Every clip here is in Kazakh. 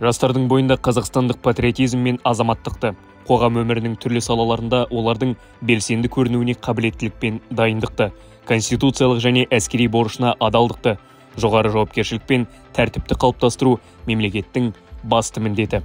Жастардың бойында қазақстандық патриотизм мен азаматтықты, қоғам өмірінің түрлі салаларында олардың белсенді көрінуіне қабілеттілік пен дайындықты, конституциялық және әскери борышына адалдықты, жоғары жауапкершілік пен тәртіпті қалыптастыру мемлекеттің басты міндеті.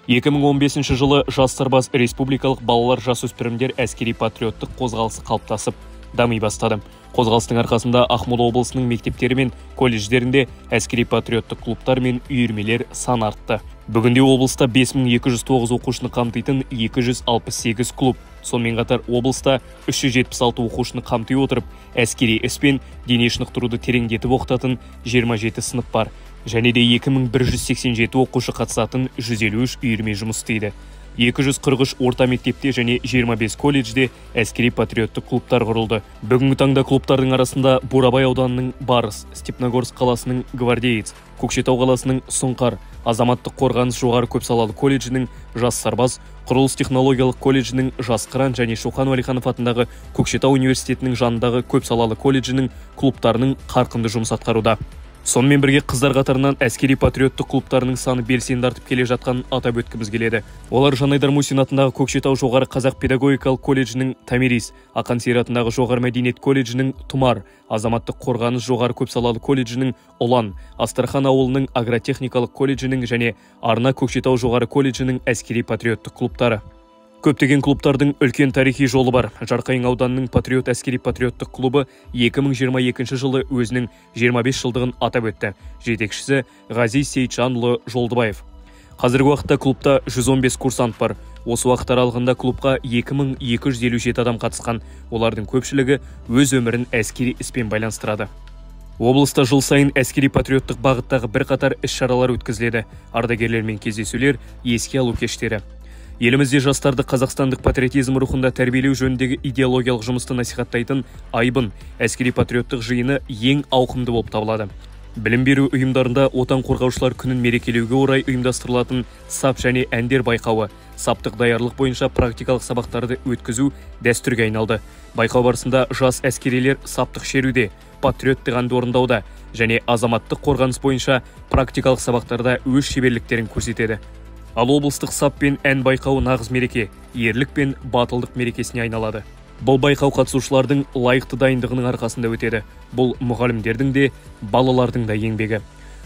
2015 жылы Жас сарбаз республикалық балалар жасөспірімдер әскери патриоттық қозғалысы қалыптасып, дами бастады. Қозғалыстың арқасында Ақмола облысының мектептері мен колледждерінде әскери патриоттық клубтар мен үйірмелер саны артты. Бүгінде облыста 5209 оқушыны қамтитын 268 клуб. Сонымен қатар облыста 376 оқушыны қамти отырып, әскери іс пен дене шынықтыруды тереңдетіп оқытатын 27 сынып бар. Және де 2187 оқушы қатысатын 153 үйірме жұмыс істейді. 243 орта мектепте және 25 колледжде әскери патриоттық клубтар құрылды. Бүгінгі таңда клубтардың арасында Бурабай ауданының Барыс, Степногорск қаласының Гвардеец, Көкшетау қаласының Сұңқар, Азаматтық қорғаныс жоғары көпсалалы колледжінің Жас сарбаз, Құрылыс технологиялық колледжінің Жас қыран және Шоқан Уәлиханов атындағы Көкшетау университетінің жанындағы көпсалалы колледжінің клубтарының қарқынды жұмыс атқаруда. Сонымен бірге қыздар қатарынан әскери патриоттық клубтарының саны белсенді артып келе жатқанын атап өткіміз келеді. Олар Жанайдар Мусин атындағы Көкшетау жоғары қазақ педагогикалық колледжінің Томирис, Ақан сері атындағы жоғары мәдениет колледжінің Тұмар, Азаматтық қорғаныс жоғары көпсалалы колледжінің Ұлан, Астрахан ауылының агротехникалық колледжінің және Арна Көкшетау жоғары колледжінің әскери патриоттық клубтары. Көптеген клубтардың үлкен тарихи жолы бар. Жарқайың ауданының Патриот әскери патриоттық клубы 2022 жылы өзінің 25 жылдығын атап өтті. Жетекшісі Ғазиз Сейітжанұлы Жолдыбаев. Қазіргі уақытта клубта 115 курсант бар. Осы уақыт аралығында клубқа 2257 адам қатысқан. Олардың көпшілігі өз өмірін әскери іспен байланыстырады. Облыста жыл сайын әскери патриоттық бағыттағы бірқатар іс-шаралар өткізіледі. Ардагерлермен кездесулер, еске алу кештері. Елімізде жастарды қазақстандық патриотизм рухында тәрбиелеу жөніндегі идеологиялық жұмысты насихаттайтын Айбын әскери патриоттық жиыны ең ауқымды болып табылады. Білім беру ұйымдарында Отан қорғаушылар күнін мерекелеуге орай ұйымдастырылатын сап және әндер байқауы, саптық даярлық бойынша практикалық сабақтарды өткізу дәстүрге айналды. Байқау барысында жас әскерилер саптық шеруде, патриоттық әнді орындауда және азаматтық қорғаныс бойынша практикалық сабақтарда өз шеберліктерін көрсетеді. Ал облыстық сап пен ән байқауы нағыз мереке, ерлік пен батылдық мерекесіне айналады. Бұл байқау қатысушылардың лайықты дайындығының арқасында өтеді. Бұл мұғалімдердің де, балалардың да еңбегі.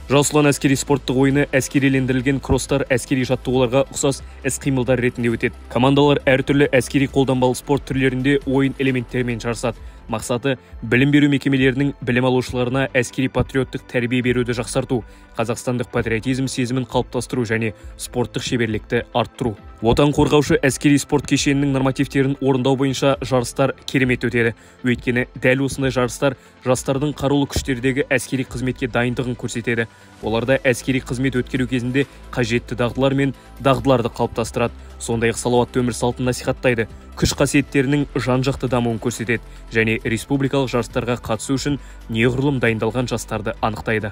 Жас ұлан әскери спорттық ойыны әскерилендірілген кросстар әскери жаттығуларға ұқсас іс-қимылдар ретінде өтеді. Командалар әртүрлі әскери қолданбалы спорт түрлерінде ойын элементтерімен жарысады. Мақсаты білім беру мекемелерінің білім алушыларына әскери патриоттық тәрбие беруді жақсарту, қазақстандық патриотизм сезімін қалыптастыру және спорттық шеберлікті арттыру. Отан қорғаушы әскери спорт кешенінің нормативтерін орындау бойынша жарыстар керемет өтеді. Өйткені дәл осындай жарыстар жастардың қарулы күштердегі әскери қызметке дайындығын көрсетеді. Оларда әскери қызмет өткеру кезінде қажетті дағдылар мен дағдыларды қалыптастырады. Сондай-ақ салауатты өмір салтын насихаттайды, күш қасиеттерінің жан-жақты дамуын көрсетеді және республикалық жарыстарға қатысу үшін неғұрлым дайындалған жастарды анықтайды.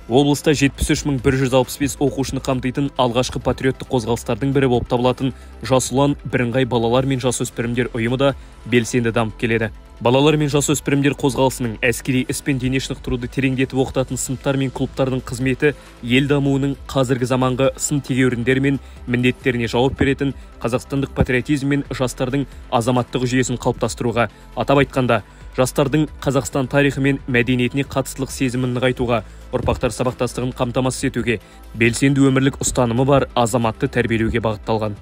Облыста 73165 оқушыны қамтитын алғашқы патриоттық қозғалыстардың бірі болып табылатын Жас ұлан бірыңғай балалар мен жасөспірімдер ұйымы да белсенді дамып келеді. Балалар мен жасөспірімдер қозғалысының әскери іс пен дене шынықтыруды тереңдетіп оқытатын сыныптар мен клубтардың қызметі ел дамуының қазіргі заманғы сын тегеуріндері мен міндеттеріне жауап беретін қазақстандық патриотизм мен жастардың азаматтық жүйесін қалыптастыруға, атап айтқанда, жастардың Қазақстан тарихы мен мәдениетіне қатыстылық сезімін нығайтуға, ұрпақтар сабақтастығын қамтамасыз етуге, белсенді өмірлік ұстанымы бар азаматты тәрбиелеуге бағытталған.